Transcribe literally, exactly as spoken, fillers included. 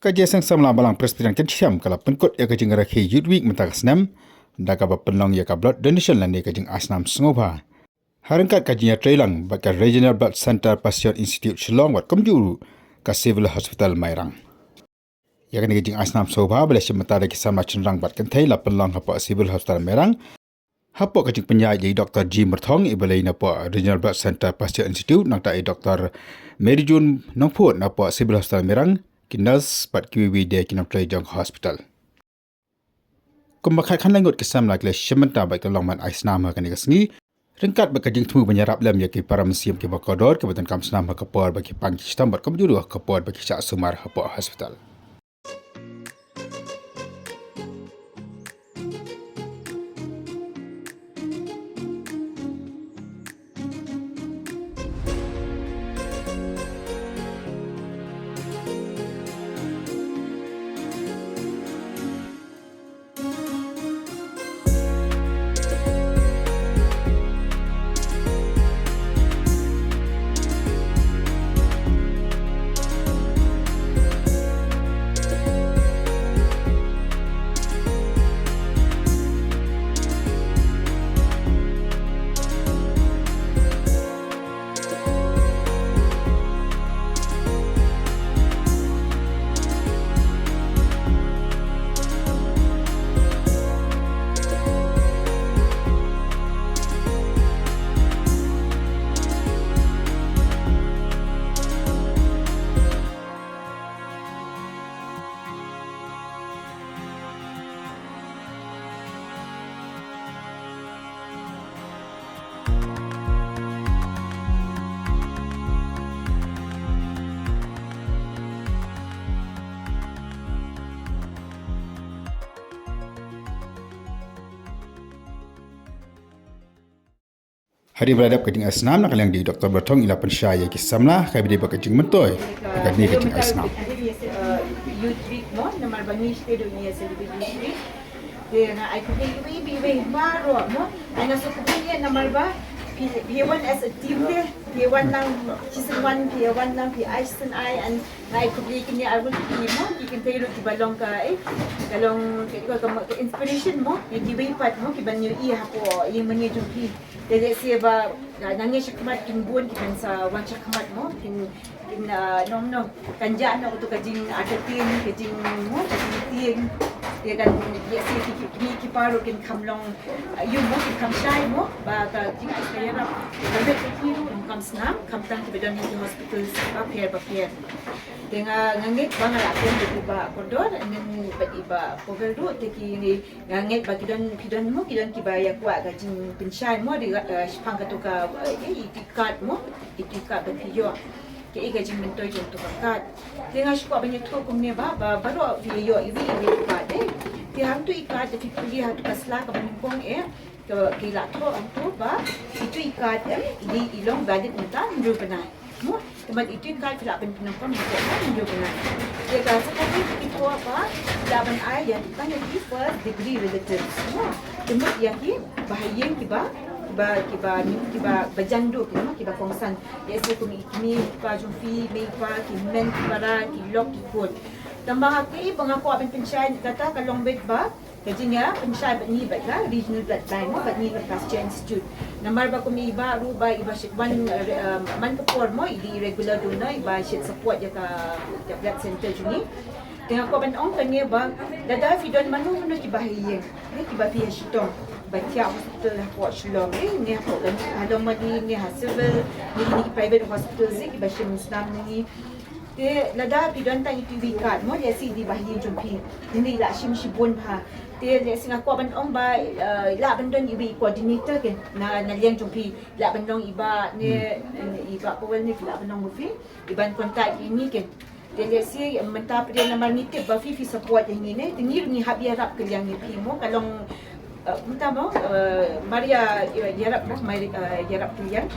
Ka Jingïaseng Samla Balang Presbyterian Kynshi Thiam ka la pynkut ïa ka jingrakhe Youth Week mynta ka snem da kaba pynlong ïa ka blood donation lane ka jingaisnam sngewbha ha ryngkat ka jingïatreilang bad ka Regional Blood Centre Pasteur Institute Shillong bad kumjuh ruh ka Civil Hospital Mairang. Ïa kane ka jingaisnam sngewbha ba la shim mynta da ki samla shynrang bad kynthei la pynlong hapoh Civil Hospital Mairang hapoh ka jingpynïaid da i Doktor G Myrthong, iba lei napoh Regional Blood Centre Pasteur Institute, nangta i Doktor Mary June Nongphut napoh Civil Hospital Mairang, ki nurse bad kiwei kiwei de ki nongtrei jong ka hospital. Kumba khatkhyndai ngut ki samla ki la shim bynta bad ki la long ban ai snam ha kane ka sngi ryngkat bad ka jingthmu ban ïarap lem ïa ki para mynsiem kiba kordor kiba donkam snam ha ka por ba ki pang ki shitom bad kumjuh ruh ha ka por ba ki shah sumar hapoh hospital. Hadien ba la dep ka jingaisnam na ka liang da i Doktor Myrthong i la pynshai ïa ki samla kaei ba dei ba ka jingmyntoi ha kane ka jingaisnam. Youth Week mo, namar ba ngi sdang ruh ngi ïa celebrate Youth Week. Te nga ai khublei iwei pa iwei baroh mo. Ai nga sngewkhublei ïa namar ba phi, phi wan as a team te, phi wan lang shisien wan, phi wan lang phi ai shisien ai, and nga ai khublei kine arngut ki mo, ki kynthei ruh kiba long ka, eh, ka long ka, ka, ka, ka inspiration mo ïa kiwei pat mo kiban ïohi hapoh ïing mane jong phi. Te lehse ba nga, nga ngeit shakhmat kin bun kiban sa wan shakhmat mo, kin, kin, ah, nong nong kan jah noh tu ka jing entertain, ka jing mo, ka jingtieng. Te kan lehse ki, ki, ki, ki paru kin kham long, ah, ïa mo, kin kham shai mo ba ka jing, ka ïarap ka met ka ki ruh kam snam, khamtam kiba don ha ki hospitals bapher bapher. Te nga, nga ngeit ba nga la kren bad i Bah Kordor, and then bad i Bah Powell ruh, te ki Nga ngeit ba ki don, ki don mo, ki don kiba ïa kwah ka jingpynshai mo, di, eh, shaphang kato ka, eh, iti card mo, iti card ba phi ïoh. Kaei ka jingmyntoi jong kato ka card. Te nga shu kwah ban ïathuh kumne ba, ba baroh phi ïoh iwei iwei i card, eh. Te hangto i card da phi pule ha kato ka sla kaba nyngkong, eh. Ka, ki la thoh hangto ba ito i card, eh, i dei, i long valid mynta hynriew bnai. Mo, te ban ito i card phi lah ban pyndonkam hapoh ka hynriew bnai. Ïa ka sa kawei ki thoh ba phi lah ban ai ïa tang ïa ki first degree relatives. Mo, te mut ïa kiba ha ïing kiba, kiba, kiba, kiba, ba jan duh, kiba, kiba kongsan. Ïa se kum i kmie i kpa jong phi, mei i pa, ki hynmen ki para, ki lok ki khun. Tang ba nga, kaei ba nga kwah ban pynshai kata ka long beit ba ka jingïapynshai bad ngi bad ka Regional Blood Bank mo, bad ngi ka Pasteur Institute. Namar ba kum i Bah ruh ba i ba shait wan, eh, man ka por mo, i dei i regular donor, i ba shait support ïa ka, ïa ka blood center jong ngi. Te nga kwah ban ong kane ba lada phi don mano mano kiba ha ïing, eh, kiba phi ha shitom, ba thiah hospital hapoh Shillong, eh, ne hapoh Ganj, ha Longmali, ne ha Civil, ne kine ki private hospitals, eh, kiba shim snam na ngi. Te lada phi don tang itu i card mo, lehse i dei ba ha ïing jong phi. Hynrei i la shim shibun bha. Te lehse nga kwah ban ong ba, eh, i lah ban don iwei i coordinator ke na, na liang jong phi. I lah ban long i Bah ne, i Bah Powell ne, i lah ban long u phi. I ban contact ïa ngi ke. Te lehse mynta phi namar ngi tip ba phi, phi support ïa ngi ne. Te ngi ruh ngi hap ïarap ka liang ïa phi mo. Ka long, eh, mynta mo, eh, Maria, eh, ïarap mo, Mari, eh, ïarap ka liang.